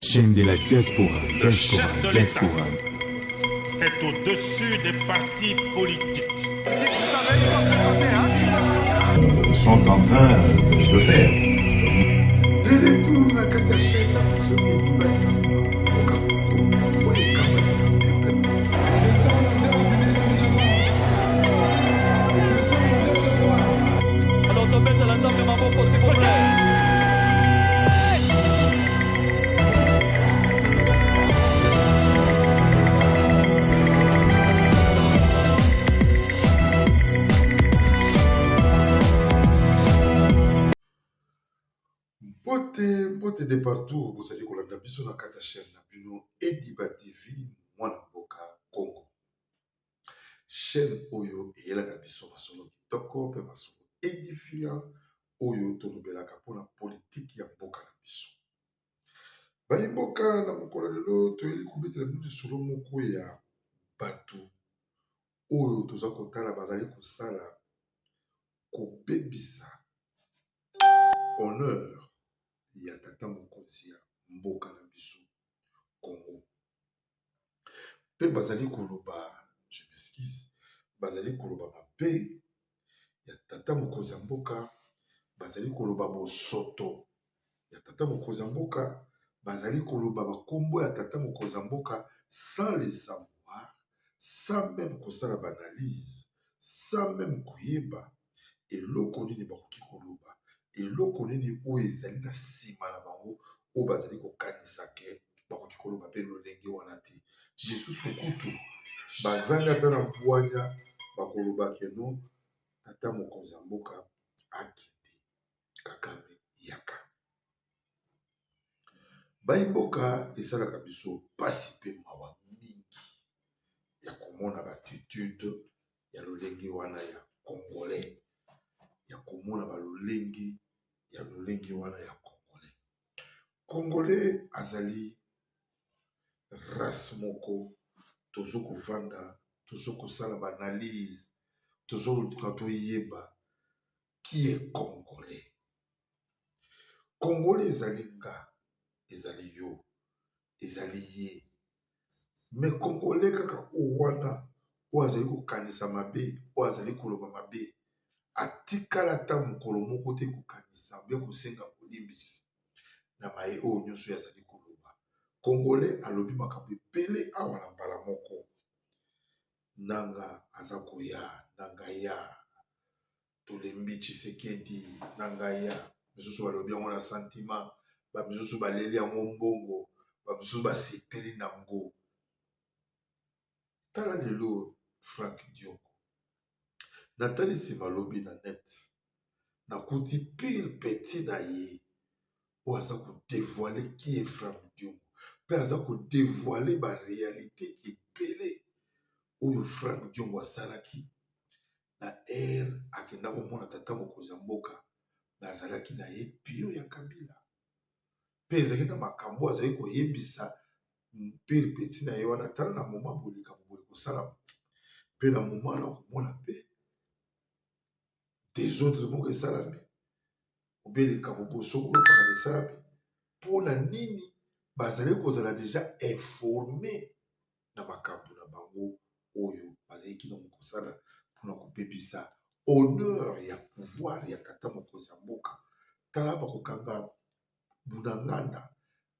Chaîne de la diaspora, Le chef diaspora, de l'État diaspora. est au-dessus des partis politiques. Sont en train de faire. De retour na kati ya chaîne na biso Ediba TV, mboka moko oyo ekambami na peuple. Alors tobetela Nzambe maboko s'il vous plaît. Mbote mbote de partout bozali kolanda biso na kati ya chaîne na bino Ediba TV mwana mboka Congo. Chaîne oyo eyelaka biso masolo kitoko mpe masolo edifiant oyo tolobelaka mpona politiki ya mboka na biso. Bayi mboka na mokolo ya lelo toyeli kobetela bino lisolo moko ya bato oyo toza kotala bazali kosala kobebisa honneur ya tata mokonzi ya mboka na biso Congo. Mpe bazali koloba, je m'excuse, bazali koloba mabe ya tata mokonzi ya mboka, bazali koloba bosoto ya tata mokonzi ya mboka, bazali koloba bakombo ya tata mokonzi ya mboka sans le savoir, sans même kosala ba analyse, sans même koyeba eloko nini bakoki koloba, eloko nini oyo ezali na nsima na bango oyo bazali kokanisa ke bakoki koloba mpe lolenge wana te. Misusu kutu bazangi ata na bwanya bakoloba ke non, tata mokonzi ya mboka akende, Kagame yaka. Bayi mboka esalaka biso pasi mpe mawa mingi ya komona ba attitude ya lolenge wana ya congolais, ya komona ba lolenge ya lolenge wana ya congolais. Congolais azali race moko tozo kovanda, tozo kosala ba analyse, tozoluka toyeba qui est congolais. Congolais ezali nga, ezali yo, ezali ye. Mais congolais kaka oyo wana oyo azali kokanisa mabe, oyo azali koloba mabe, atikala ata mokolo moko te kokanisa mpe kosenga bolimbisi na maye oyo nyonso oyo azali koloba. Congolais alobi makambo ebele awa na mbala moko. Nanga aza koya, nanga ya, tolembi Tshisekedi, nanga ya. Misusu balobi yango na sentiment, ba misusu baleli yango mbongo, ba misusu basepeli nango. Tala lelo Frank Diongo. Natali nsima lobi na net, nakuti pire petit na ye oyo aza kodévoiler qui est Frank Diongo mpe aza kodévoiler ba réalité ebele oyo Frank Diongo asalaki na aire akenda komona tata mokonzi ya mboka na azalaki na ye pio ya Kabila mpe ezalaki na makambo azali koyebisa pire petit na ye wana. Tala na moment boye likambo boye kosalama mpe na moment wana komona mpe désordre moko esalami obe likambo boye sokolo mpaka esalami. Mpona nini bazali kozala déjà informé na makambo na bango oyo bazalaki na kosala mpona kobebisa honneur ya pouvoir ya tata mokonzi ya mboka? Tala bakokanga Bunagana,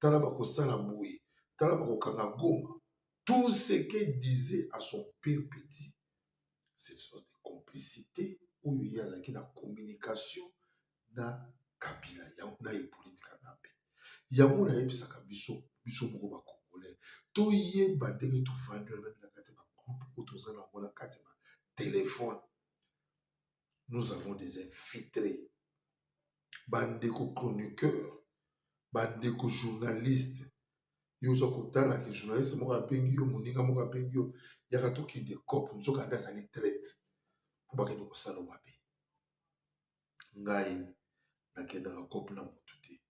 tala bakosala boye, tala bakokanga Goma. Tout ce que disait à son pire petit, ce sont des complicités oyo ye azalaki na communication na Kabila na Hippolyte Kanambe. Yango nayebisaka biso biso moko bacongolais, toyeba ndenge tovandi wana na kati ya bagroupe oyo toza nango na kati ya batelefone. Nous avons des infiltrés, bandeko chroniqueur, bandeko journaliste. Yo oza kotala ke journaliste moko abengi yo, moninga moko abengi yo, yaka tokende cope, nzoka nde azali traître mpo bakende kosala mabe. Ngai nakendaka cope na motu te.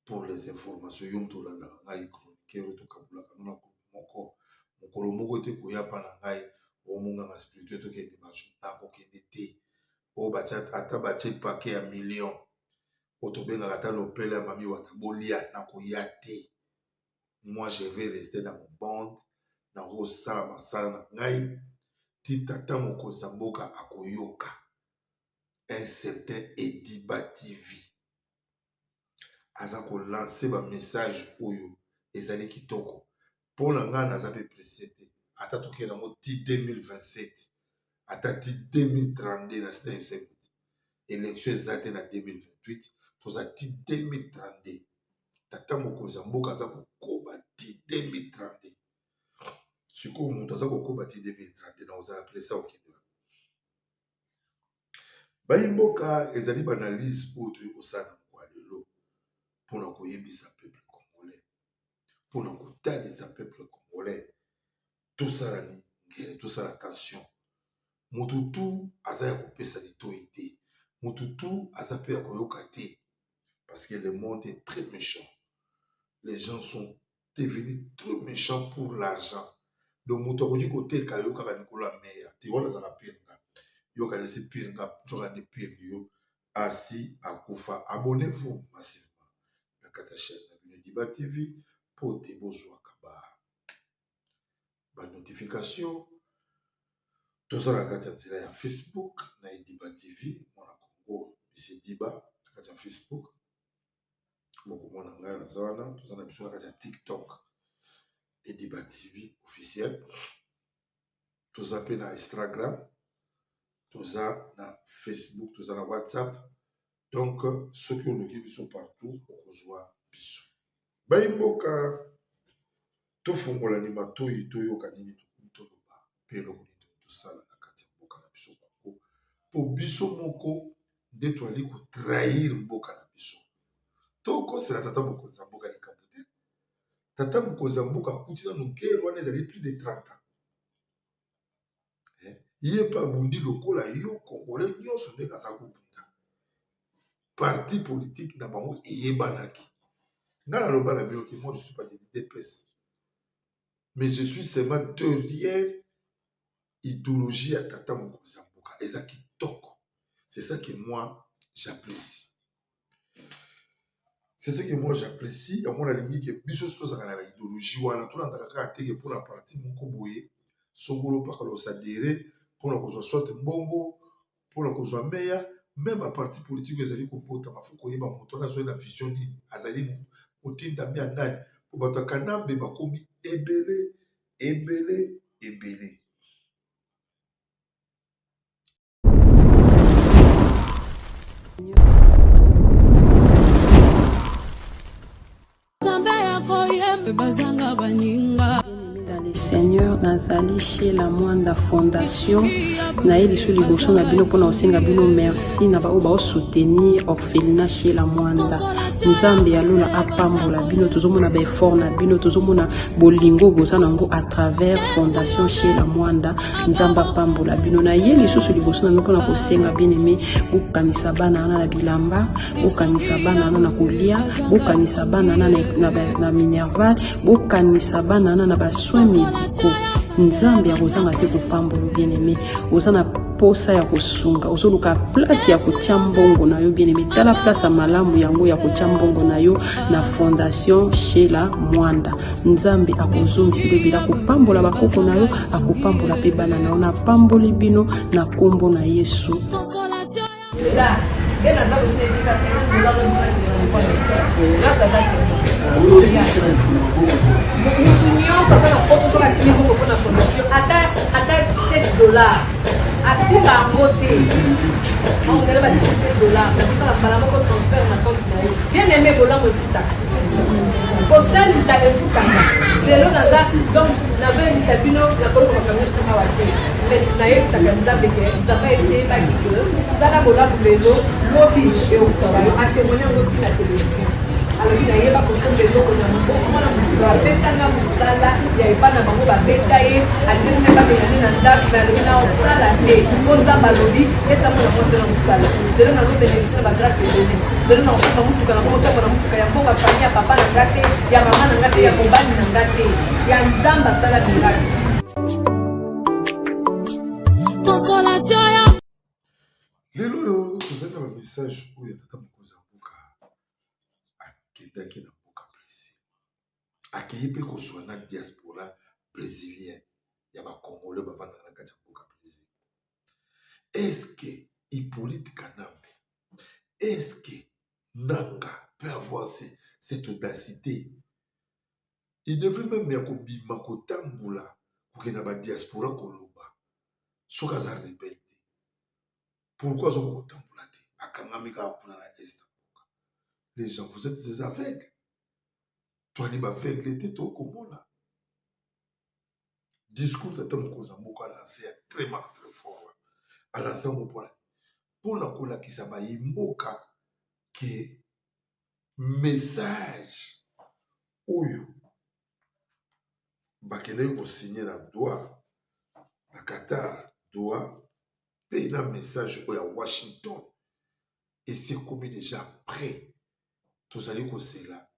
Pour les informations, yo moto olandaka ngai chroniqueur oyo tokabulaka no na groupe moko, mokolo moko te koya mpa na ngai omonganga spirituel tokende bajo, nakokende te. Oyo batia ata batie paquet ya million oyo tobengaka ata lopele ya mami wata bolia, nakoya te. Moi je vais rester na mon bande, nakosala masala na ngai ti tata mokonzi ya mboka akoyoka. Un certain Ediba TV aza ko lancer ba message oyo ezali kitoko. Mpo na ngai naza mpe presse te, ata tokende yango ti 2027 ata ti 2032 nasi nayebisa ye kuti election eza te na 2028 toza ti 2032. Tata mokonzi ya mboka aza kokoba ti 2032. Sikoyo moto aza kokoba ti 2032 na kozala presse okende wapi? Bayi mboka ezali ba analyse oyo toyei kosala na mokolo ya lelo mpona koyebisa peuple congolais, mpona kotalisa peuple congolais tosala ngele, tosala attention. Moto tu aza ya kopesa litoyi te, moto tu aza mpe ya koyoka te, parce que le monde est très méchant, les gens sont devenus très méchants pour l'argent. Donc moto akoki koteka yo kaka likolo ya meya te, wana azalaka pire nga, yo okanisi pire nga, nzoka nde pire yo asi akufa. Abonnez-vous massivement na kati ya chaîne na bino Diba TV mpo te bozwaka ba ba notification. Toza na kati ya nzela ya Facebook na Ediba TV, mwana Congo Monsieur Diba na kati ya Facebook bokomona ngai naza wana. Toza na biso na kati ya TikTok Ediba TV officiel, toza pe na Instagram, toza na Facebook, toza na WhatsApp. Donc soki oluki biso partout okozwa biso. Bayi mboka tofongola ni matoyi toyoka nini tokomi toloba pe eloko nini tokomi tosala na kati ya mboka na biso Congo, po biso moko nde toali ko trahir mboka na biso. Tokosela tata mokonzi ya mboka likambo te. Tata mokonzi ya mboka akuti nanu guerre wana ezali plus de 30 ans. Ye pe abundi lokola yo congolais nyonso ndenge aza kobunda. Parti politique na bango eyebanaki. Nga naloba na bino ke moi je suis pas de l'UDPS. Mais je suis seulement derrière idéologie ya tata mokonzi ya mboka. Eza kitoko. C'est ça que moi j'apprécie. C'est ce que moi j'apprécie. Yango nalingi ke biso tozalaka na idéologie wana, tolandaka kaka te ke mpona parti moko boye songolo mpaka losadere mpona kozwa soit mbongo, mpona kozwa meya. Même ba parti politique ezali kobotama, faut koyeba moto wana azali na vision nini, azali motindami ya nani, po bato ya Kanambe bakomi ebele ebele ebele. Dans le Seigneur, nazali chez la Mwanda Fondation. Naye lisu liboso na bino mpona kosenga bino merci na baoyo baosoutenir orphelinat chez la Mwanda. Nzambe ya lola apambola bino, tozomona ba effort na bino, tozomona bolingo boza nango à travers Fondation chez la Mwanda. Nzambe apambola bino. Na ye lisusu liboso na bino mpona kosenga bien aimé, bokanisa bana wana na bilamba, bokanisa bana wana na kolia, bokanisa bana wana na minerval, bokanisa bana wana na ba soins médicaux. Nzambe akozanga te kopambola bien aimé. Oza na posa ya kosunga, ozoluka place ya kotia mbongo na yo bien aimé, tala place ya malamu yango ya kotia mbongo na yo na Fondation Sheila Mwanda. Nzambe akozongisa ebele, akopambola bakoko na yo, akopambola pe bana na yo. Napamboli bino na kombo na Yesu. Mutu nyonso aza na poto soki atindi mbongo mpo na fondation ata ata 7 dollars asimba yango te ongele batindi 7 dollars nakosala mbala moko transfert na compte na ye. Bien aimé, bolamu efutaka, kosalisa efutaka. Lelo naza donc nazoyebisa bino, nakoloba makambo nyonso awa te, mais nayebisaka Nzambe ke Nzambe ayebaki ke sala bolamu lelo, lobi eokutaka yo. Atémoigne yango ntina televizio, alobi nayeba kosomba eloko na maboko. Mwana moto apesanga mosala ya epai na bango, babeta ye, alingaki mpe babengani na ndako, me alobi na osala te mpo Nzambe alobi pesa mwana mwasi na mosala. Lelo nazobénéficie na bagrâce ebele. Lelo nakosomba motuka, na komotambola na motuka ya mboka, famille ya papa na nga te, ya mama na nga te, ya mobali na nga te, ya Nzambe asala miracle. Consolation ya Lelo oyo tozali na bamessage oyo ya tata mokonzi ya mboka akendaki na mboka Brésil. Akeyi mpe kozwa na diaspora bresilien ya ba congolais bavandaka na kati ya mboka Bresil. Est-ce que Hippolyte Kanambe, est-ce que Nanga peut avoir cette audacité? Il devait meme ya kobima kotambola kokende na ba diaspora koloba soki aza rebelle te. Pourquoi azokoka kotambola te? Akangami kaka kuna na est ya mboka. Les gens, vous êtes des aveugles. Toali ba aveugle te, tokomona. Discours tata mokonzi ya mboka alance ya très marque très fort wana. Alance yango mpona mpona kolakisa bayi mboka ke message oyo bakendaki kosigne na Doha na Qatar Doha mpe na message oyo ya Washington esi ekomi deja près tozali kozela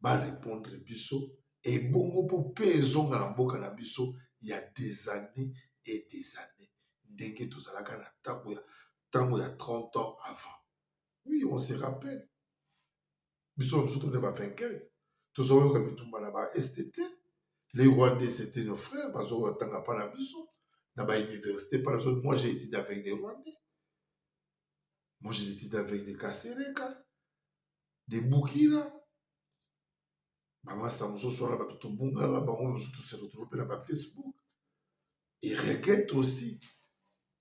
ba repondre biso ebongo mpo mpe ezonga na mboka na biso ya des années et des années ndenge tozalaka na ntango ya ntango ya 30 ans avant. Oui, on se rappelle. Biso na biso tone ba vainqueur. Tozoyoka bitumba na ba STT. Les Rwandais, c'était nos frères. Bazoyoka tanga pa na biso. Na ba université pa na biso. Moi, j'ai étudié avec des Rwandais. Moi, j'ai étudié avec des Kasereka, des Bukira. bamasta mosusu wana bato tobungana na bango mosusu tose retrouve mpe na ba Facebook et regrette aussi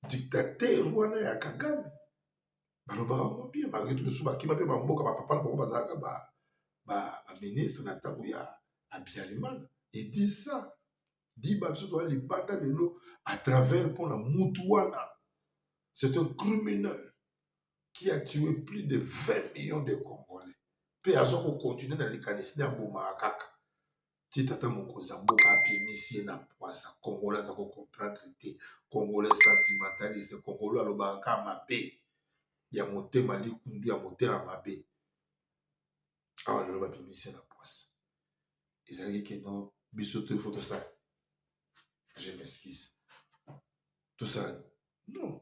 dictateur wana ya Kagame balobaka yango bien malgré tout misusu bakima mpe bamboka bapapa na bango bazalaka baministre na ntango ya Habyarimana et dit ça diba biso toza libanda lelo à travers mpona mutu wana c'est un criminel qui a tué plus de 20 millions de Congolais mpe aza kokontinue na likanisi nde abomaka kaka ti tata mokonzi ya mboka abimisi ye na pwasa. Congolais aza kocomprendre te, Congolais sentimentaliste, Congolais alobaka kaka mabe ya motema likundu ya motema mabe. Awa lelo babimisi ye na pwasa, ezalaki keno biso to ifo tosala, je m'excuse, tosala non.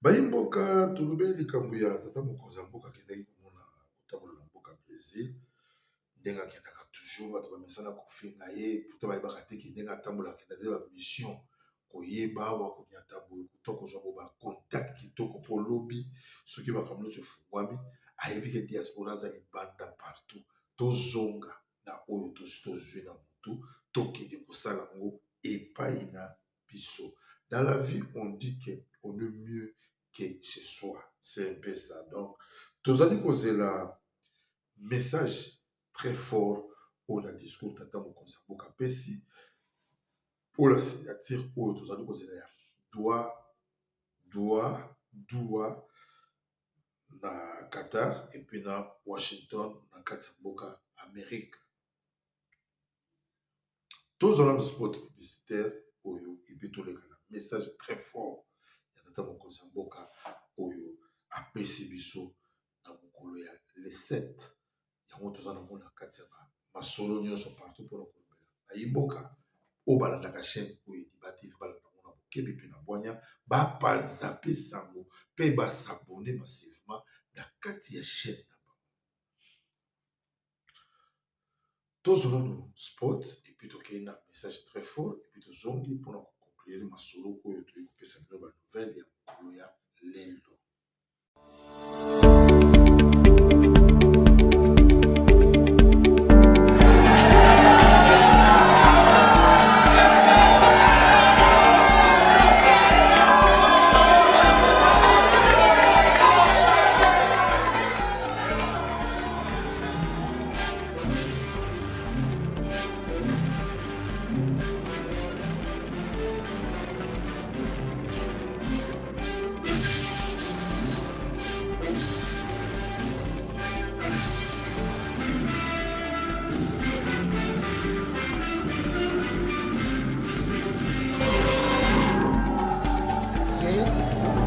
Bayi mboka tolobeli likambo ya tata mokonzi ya mboka akendaki komona kotambola na mboka Bresil ndenge akendaka toujours bato bamesana kofinga ye pourtant bayebaka te ke ndenge atambolaka akenda te ba mission koyeba awa konyata boye to kozwa bo ba contact kitoko mpo lobi soki makambo nyonso efungwami ayebi ke diaspora aza libanda partout tozonga na oyo tosi tozwi na motu tokende kosala yango epai na biso. Dans la vie on dit que on est mieux que chez soi, c'est un peu ça. Donc tozali kozela message très fort oyo na discours tata mokonzi ya mboka apesi mpo na signature oyo tozali kozela ya doit doit doit na Qatar et puis na Washington na kati ya mboka Amerique. Tozwa nanu spot publicitaire oyo epuis toleka na message très fort ya tata mokonzi ya mboka oyo apesi biso na mokolo ya le 7 yango toza nango na kati ya masolo nyonso partout mpona kolobela bayi mboka oyo balandaka chaîne oyo Ediba TV balanda yango na bokebi mpe na bwanya bapanza mpe sango mpe ba s'abonner massivement na kati ya chaîne na bango. Tozwa nanu spot et puis tokei na message très fort et puis tozongi mpona ko conclure masolo oyo toyei kopesa bino ba nouvelle ya mokolo ya lelo.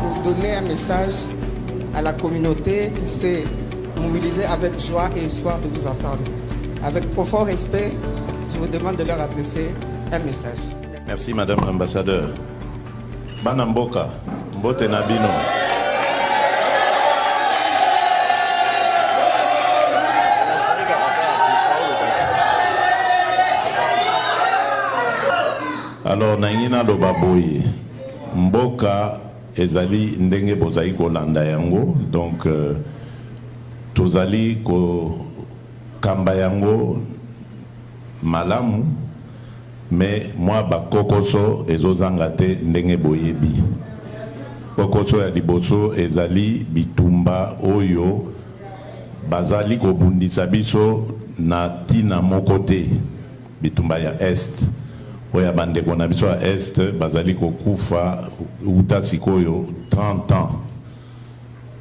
Pour donner un message à la communauté qui s'est mobilisée avec joie et espoir de vous entendre. Avec profond respect, je vous demande de leur adresser un message. Merci Madame l'ambassadeur. Bana mboka, mbote na bino. Alors nalingi naloba boye, mboka ezali ndenge bozali kolanda yango, donc tozali kokamba yango malamu, mais mwa bakokoso ezozanga te ndenge boyebi. Kokoso ya liboso ezali bitumba oyo bazali kobundisa biso na ntina moko te, bitumba ya Est oyo ya bandeko na biso ya Est bazali kokufa uta sikoyo 30 ans.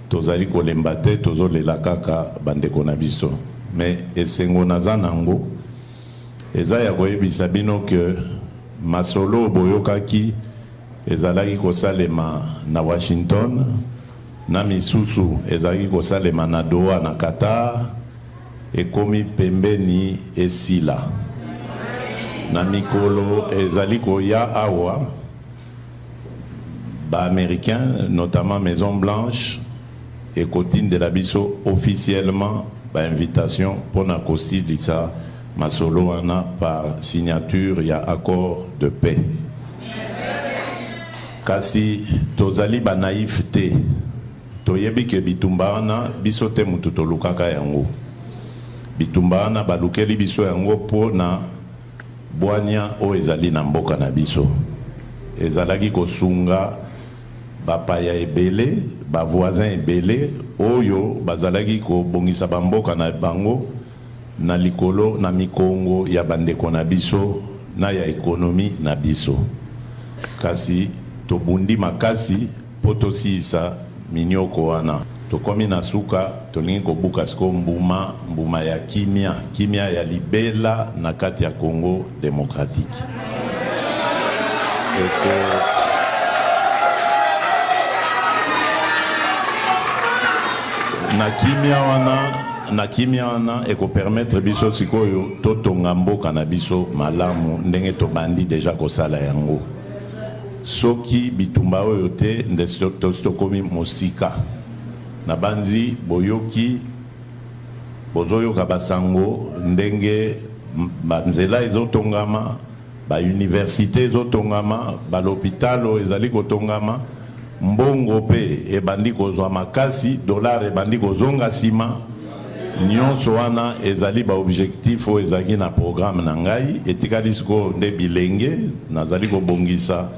Tozali kolemba te, tozolela kaka bandeko na biso. Mais esengo naza nango eza ya koyebisa bino ke masolo boyokaki ezalaki kosalema na Washington, na misusu ezalaki kosalema na Doha na Qatar, ekomi pembeni esila. Na mikolo ezali koya awa, ba-Américain, notamment Maison Blanche, ekotindela biso officiellement ba-invitation mpona kosilisa masolo wana par signature ya accord de paix. Kasi tozali banaïf te, toyebi ke bitumba wana biso te mutu tolukaka yango. Bitumba wana balukeli biso yango mpo na bwanya oyo ezali na mboka na biso. Ezalaki kosunga bapaya ebele, bavoisin ebele oyo bazalaki kobongisa bamboka na bango na likolo na mikongo ya bandeko na biso na ya ekonomi na biso. Kasi tobundi makasi mpo tosilisa minyoko wana. Tokomi na suka, tolingi kobuka sikoyo mbuma, mbuma ya kimia, kimia ya libela na kati ya Congo démocratique. Eko na kimia wana, na kimia wana ekopermettre biso sikoyo totonga mboka na biso malamu ndenge tobandi deja kosala yango. Soki bitumba oyo te, nde tokomi mosika. Na banzi boyoki, bozoyoka basango ndenge banzela ezotongama, bauniversité ezotongama, balopitalo ezali kotongama, mbongo mpe ebandi kozwa makasi, dollar ebandi kozonga nsima. Nyonso wana ezali baobjectif oyo ezalaki na programme na ngai. Etikali sikoyo nde bilenge. Nazali kobongisa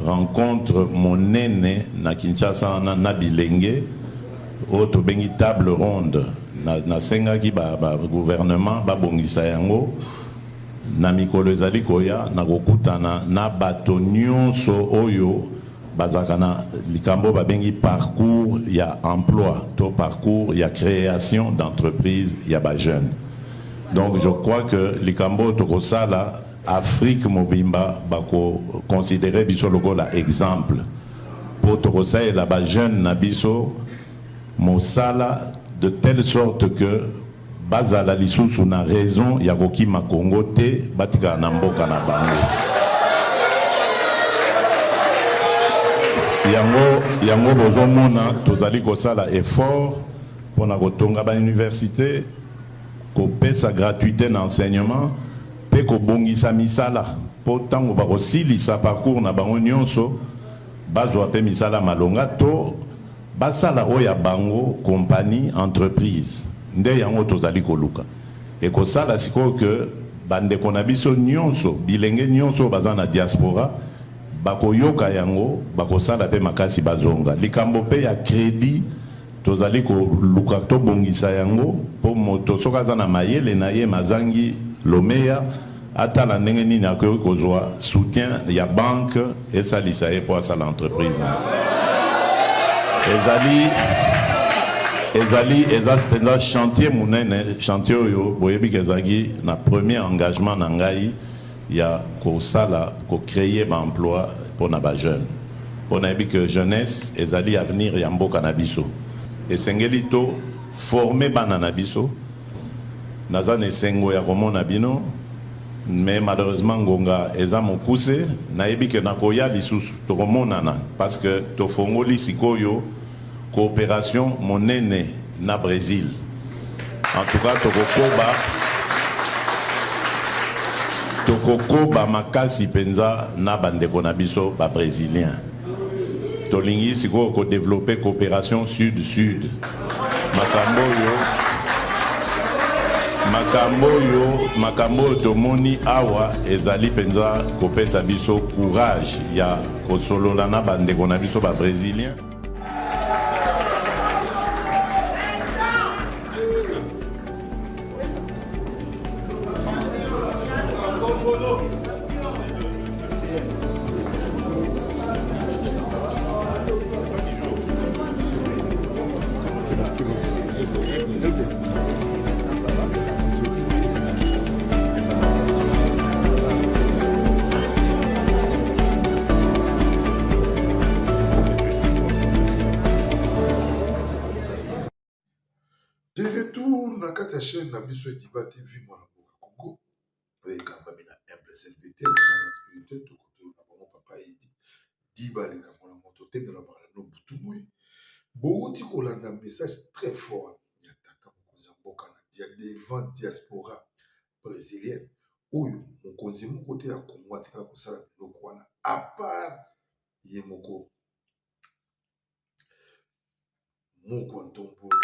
rencontre monene na Kinshasa wana na bilenge oyo tobengi table ronde. Nasengaki ba gouvernement babongisa yango. Na mikolo ezali koya, na kokutana na bato nyonso oyo bazalaka na likambo babengi parcours ya emploi to parcours ya création d'entreprise ya bajeune. Donc je crois que likambo oyo tokosala, Afrique mobimba bakoconsidérer biso lokola exemple, mpo tokosalela bajeune na biso mosala de telle sorte que bazala lisusu na raison ya kokima Congo te, batikala na mboka na bango. Yango yango bozomona tozali kosala effort mpona kotonga bauniversité, kopesa gratuité na enseignement mpe kobongisa misala, mpo ntango bakosilisa parcours na bango nyonso, bazwa mpe misala malonga to basala oyo ya bango compagnie, entreprise. Nde yango tozali koluka. Ekosala sikoyo ke bandeko na biso nyonso, bilenge nyonso oyo baza na diaspora, bakoyoka yango, bakosala mpe makasi bazonga. Likambo mpe ya crédit, tozali koluka tobongisa yango, mpo moto soki aza na mayele na ye mazangi lomeya, atala ndenge nini akoki kozwa soutien ya banque esalisa ye mpo asala entreprise na ye. Ezali eza mpenza chantier monene, chantier oyo boyebi ke ezalaki na premier engagement na ngai ya kosala, kocréer baemploi mpona bajeune, mpo nayebi ke jeunesse ezali avenir ya mboka na biso. Esengeli to former bana na biso. Naza na esengo ya komona bino, mais malheureusement ngonga eza mokuse. Nayebi ke nakoya lisusu, tokomonana, parce que tofongoli sikoyo coopération monene na Brésil. En tout cas tokokoba. Tokokoba makasi mpenza na bandeko na biso ba Brésiliens. Tolingi sikoyo ko developper cooperation sud-sud. Makambo oyo makambo oyo makambo oyo tomoni awa ezali mpenza kopesa biso courage ya kosolola na bandeko na biso ba Brésiliens. De retour na kati ya chaîne na biso Ediba TV mwana mboka Congo oyo ekambami na humble serviteur mwana spirituel tokotolo na bango papa Edi Diba likambo na moto te nalobaka na bino butu moi bowuti kolanda message très fort ya tata mokonzi ya mboka na dia devant diaspora brésilienne oyo mokonzi moko te ya Congo atikala kosala biloko wana à part ye moko Mukwa Ntombolo,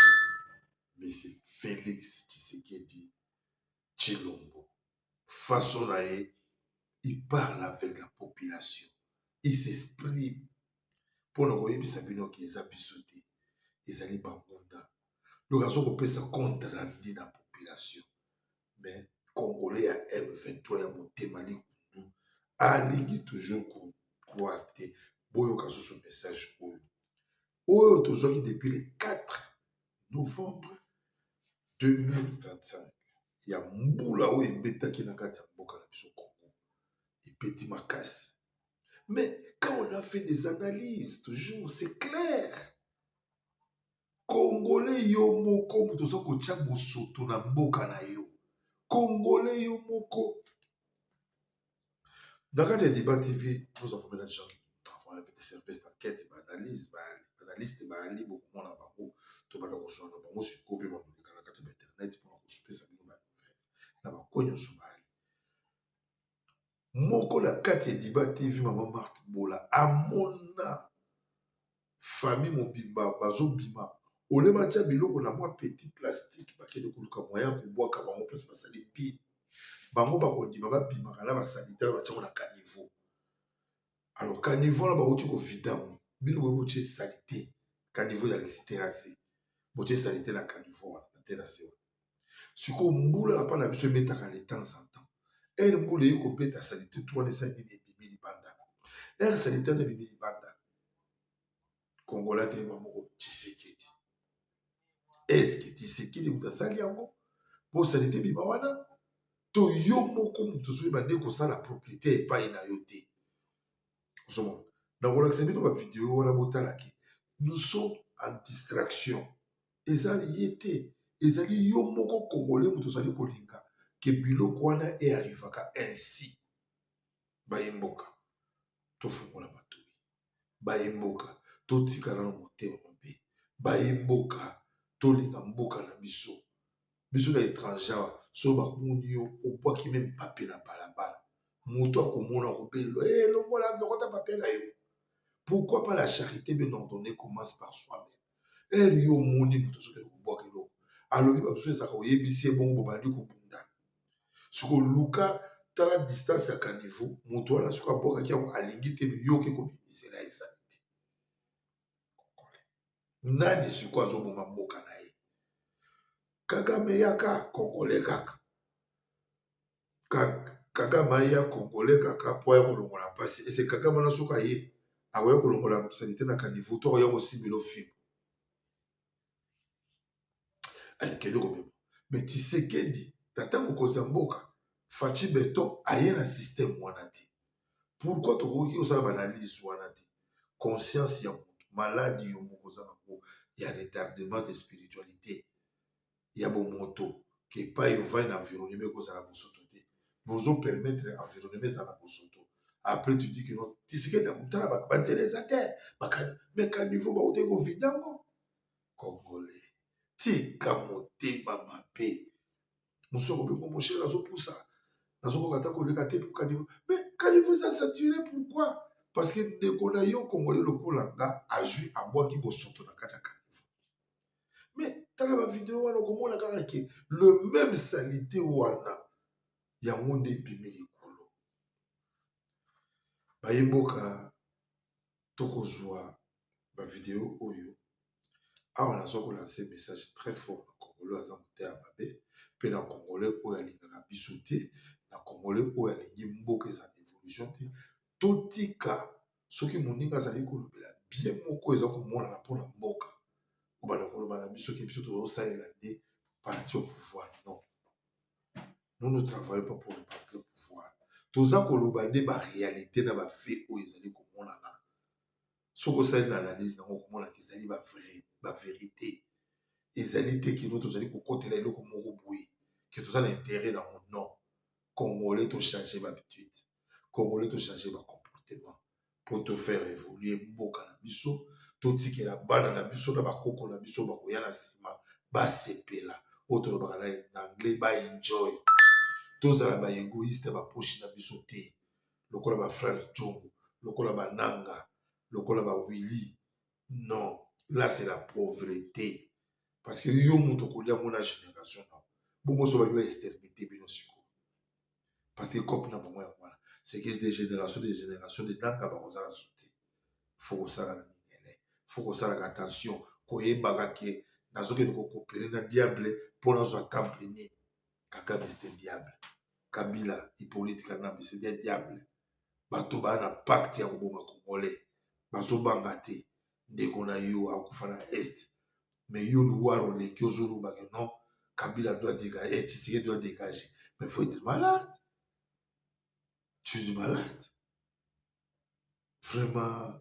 Monsieur Felix Tshisekedi Tshilombo, façon na ye, il parle avec la population, il s'exprime pona koyebisa bino ke eza biso te, ezali banguna. Donc azo kopesa compte rendu na population. Mais congolais ya M23 ya motema likundu alingi toujours ko croire te. Boyoka susu message oyo oyo tozwaki depuis le 4 novembre 2025 ya mbula oyo ebetaki na kati ya mboka na biso Congo, ebeti makasi. Mais quand on a fait des analyses, toujours c'est clair. Congolais yo moko moto oza kotia bosoto na mboka na yo. Congolais yo moko. Na kati ya Diba TV, nous avons maintenant des gens qui travaillent avec des services d'enquête, ba analyse, ba analyste baali bokomona bango, tobanda koswana na bango sikoyo mpe bakoleka na kati ya internet mpona kosopesa bino ba nouvelle na bako nyonso baali. Moko na kati ya Diba TV, mama Marthe Bola amona famille mobimba bazobima au lieu batia biloko na mwa petit plastique bakende koluka moyen ya kobwaka bango place basali bin bango bakondima babimaka na basanitaire batia yango na caniveau alors caniveau wana bauti kovida yango bino boye botie salite caniveau ezalakisi terrasse botie salite na caniveau wana na terrasse wana sikoyo mbula na pa na biso ebetaka de temps en temps ere mbula eye kobeta salite tu wana esali nini ebimi libanda ere salite wana ebimi libanda Congolais atelema moko Tshisekedi. Est-ce que Tshisekedi moto asali yango mpo salite ebima wana to yo moko moto ozoyeba nde kosala propriété epai na yo te? Ozomona, nakolakisa bino ba video wana botalaki. Nous sommes en distraction. Eza ye te, ezali yo moko Congolais moto ozali kolinga ke biloko wana e arrivaka ainsi. Bayi mboka, tofungola matoyi. Bayi mboka totika nano motema mabe, bayi mboka tolinga mboka na biso. Biso na etranger awa soki bamoni yo obwaki meme papier na balabala, moto akomona akobelela eh longola lokota papier na yo. Pourquoi pas la charite bien ordonnee commence par soi-meme. Heure yo omoni moto azokende kobwaka eloko, alobi ba mosusu ezalaka oyebisi ye bongo bobandi kobunda. Sikoyo luka tala distance ya caniveau moto wana soki abwakaki yango alingi te yo oke kobimisela ye salite. Nani sikoyo azoboma mboka na ye? Kagame yaka congolais kaka. Kagame aya congolais kaka po aya kolongola mpasi. Ese Kagame wana soki aye akoya kolongola salite na caniveau to akoya kosimbela yo fimbo? Allez, kende komema. Mais Tshisekedi, tata mokonzi ya mboka, Fatshi Beton aye na système wana te. Pourquoi tokoki kosala ba analyse wana te? Conscience ya moto, maladi yo moko oza nango ya retardement de spiritualité ya bomoto, ke epai ovandi na environnement ekozala bosoto te. Mais ozo permettre environnement ezala bosoto. Après tu dis que non, Tshisekedi akutana ba nzela eza te, mais caniveau bawutaki kovide yango. Congolais tika motema mabe. Mosusu akobenga mon cher azopusa. Nazokoka ata koleka te po caniveau. Mais caniveau eza saturé pourquoi? Parce que ndeko na yo congolais lokola nga azui abwaki bosoto na kati ya caniveau. Mais tala ba video wana okomona kaka ke le même salite wana yango nde ebimi likolo. Baye mboka tokozua ba video oyo awa naza ko lancer message très fort na congolais aza motema mabe pe na congolais oyo alingaka biso te na congolais oyo alingi mboka eza na evolution te totika soki moninga azali kolobela bien moko eza komonana mpona mboka obanda koloba na biso ke biso tozosalela nde parti au pouvoir non nous ne travaillons pas pour le parti au pouvoir toza koloba nde ba réalité na ba fait oyo ezali komonana soki osali na analyse nango okomonaka ezali ba vrai ba verite ezali te kino tozali kokotela eloko moko boye ke toza na intérêt nango non congolais to changer ba habitude congolais to changer ba comportement po to faire evoluer mboka na biso totikela bana na biso na bakoko na biso bakoya na nsima basepela oyo tolobaka na anglais ba enjoy tozala ba egoïste ba poche na biso te lokola ba frère Djongo lokola ba Nanga lokola ba Willy non là c'est la pauvreté parce que yo moto okolia ngo na génération na bongo so babi ba exterminer bino sikoyo parce que cope na bango yango wana c'est que des générations des générations de Nanga bakozala su te faut kosala na mindele faut kosalaka attention koyebaka ke nazokende kokopere na diable mpo nazwa temple nini Kagame c'est un diable Kabila Hippolyte Kanambe c'est un diable bato baa na pacte ya koboma congolais bazobanga te ndeko na yo akufa na est mais yo luwara oleki ozoloba ke non Kabila doit dégager eh, Tshisekedi doit dégager mais faut être malade tu es malade vraiment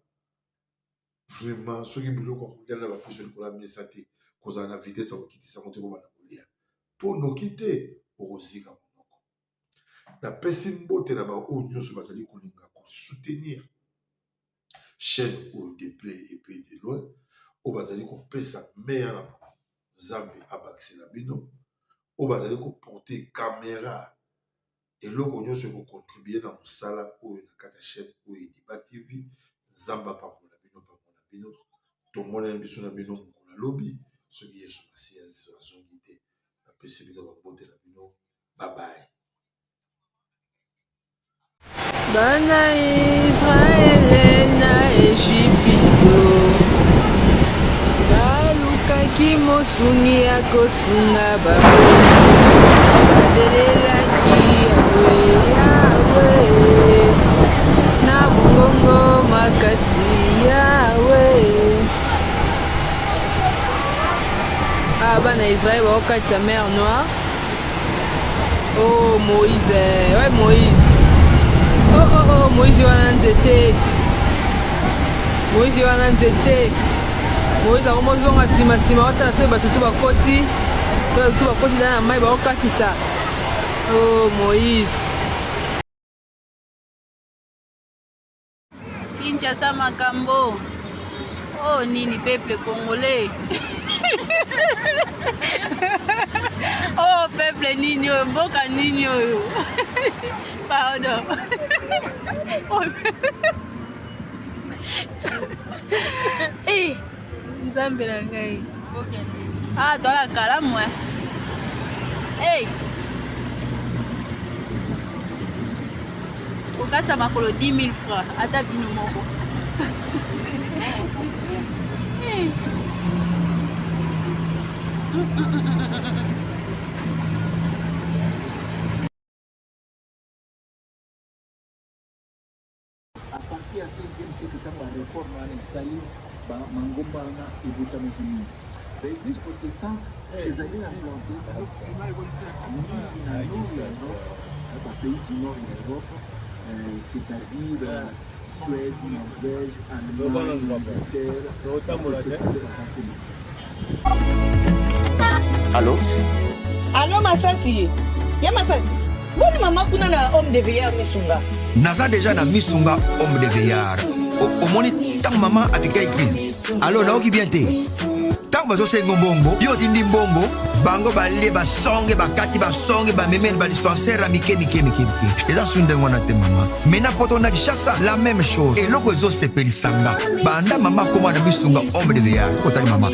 vraiment soki biloko ya kolia na bapeso likolo ya mesa te kozala na vitesse ya kokitisa yango te kobanda kolia mpo noki te okozika monoko napesi mbote na baoyo nyonso bazali kolinga kosoutenir chaîne oyo de près et puis de loin oyo bazali kopesa meya na bango nzambe abakisela bino oyo bazali koporte camera Eloko nionso eko contribuer na musala oyo na kati ya chaine oyo Ediba TV, Nzambe apambola bino pe amona bino. Tomonani biso na bino mokolo ya lobi soki Yesu Masiya azongi te. Napesi bino ba mbote na bino. Bye bye. Bana Israele na Ejipito balukaki mosungi ya kosunga bango, babelelaki Yawe, Yawe na mongongo makasi, Yawe. Ah, bana Israele baokatisa mer Noire. Oh Moïse, eh, ouais Moïse. Oh oh oh Moïse wana nzete. Moïse wana nzete. Moïse akomozonga nsima nsima otala soki bato tu bakoti. Bato tu bakoti na mai baokatisa. Oh Moïse. Kinshasa makambo. Oh nini peuple congolais. oh peuple nini oyo mboka nini oyo. Pardon. oh. Eh, nzambe na ngai. Ah, tola kalamu eh. Hey. Kokatisa makolo 10 000 francs ata bino moko. Hey. À partir ya 16e siècle ntango ba reforme wana esali ba mangomba wana ebotamaki mingi. Ba eglise protestante ezali implante mingi na nord ya Europe, ba pays du nord ya Europe, c'est-à-dire Suède, Norvège, Allemagne, Angleterre, baza kuna. Allô Allô Masasi Ya Masasi Boni mama kuna na homme de veillard Misunga Naza deja na Misunga homme de veillard. Omoni ntango mama abika église. Allô naoki bien te. Ntango bazosenga mbongo, yo otindi mbongo, bango balie basonge, bakati basonge, bamemeli ba dispensaire ya mike mike mike mike. Eza su ndenge wana te mama. Maintenant poto na Kinshasa la même chose. Eloko ezosepelisa nga banda mama akoma na misunga homme de veillard. Otali mama,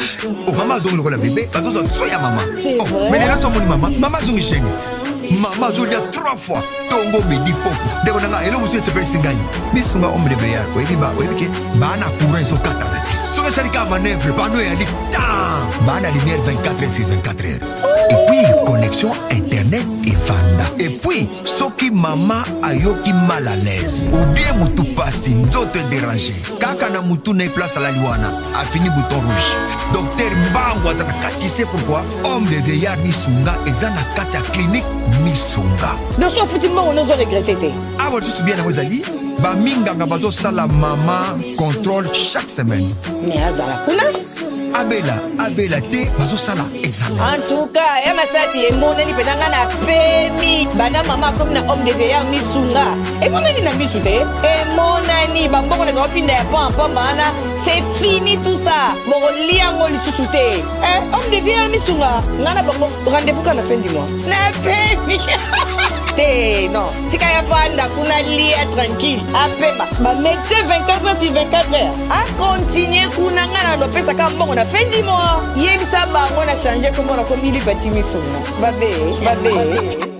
oh, mama azongi lokola bebe, bazozwa soin ya mama. Oh, mais lelo somoni mama, mama azongi chaîne. Mama azolia trois fois tongo midi poko. Ndeko na nga eloko mosusu esepelisi ngai misunga homme de veillard. Oyebi ba oyebi ke bana courant ezokatana te. Soki esali kaka manœuvre panneau eyali tan bana lumière 24 heures sur 24 heures. Et puis connexion internet evanda. Et puis soki mama ayoki mal à l'aise ou bien mutu pasi nzoto edérange kaka na mutu na ye place alali wana afini bouton rouge. Docteur Mbangu aza na kati. C'est pourquoi homme de veillard misunga eza na kati ya clinique misunga. Donc soki ofuti mbongo nde ozo regrette te. Awa lisusu bien yango ezali baminganga bazosala mama contrôle chaque semaine. Mais azala kuna. Abela abela te bazosala examen. En tout cas, ya masasi emonani mpenza ngai na pemi banda mama akomi na homme de veillard misunga emonani na misu te emonani bambongo na otinda ya pamba pamba wana c'est fini tout ça bokolia yango lisusu te. Eh, homme de veillard misunga ngai na bango rendez-vous kaka na fin du mois na pemi te non tika ya fanda kuna lia tranquille apema ba médecin 24 heures sur 24 heures akontinue kuna ngai na lopesaka mbongo na fin du mois yebisa bango na change komona komi lipati misunga babe babe.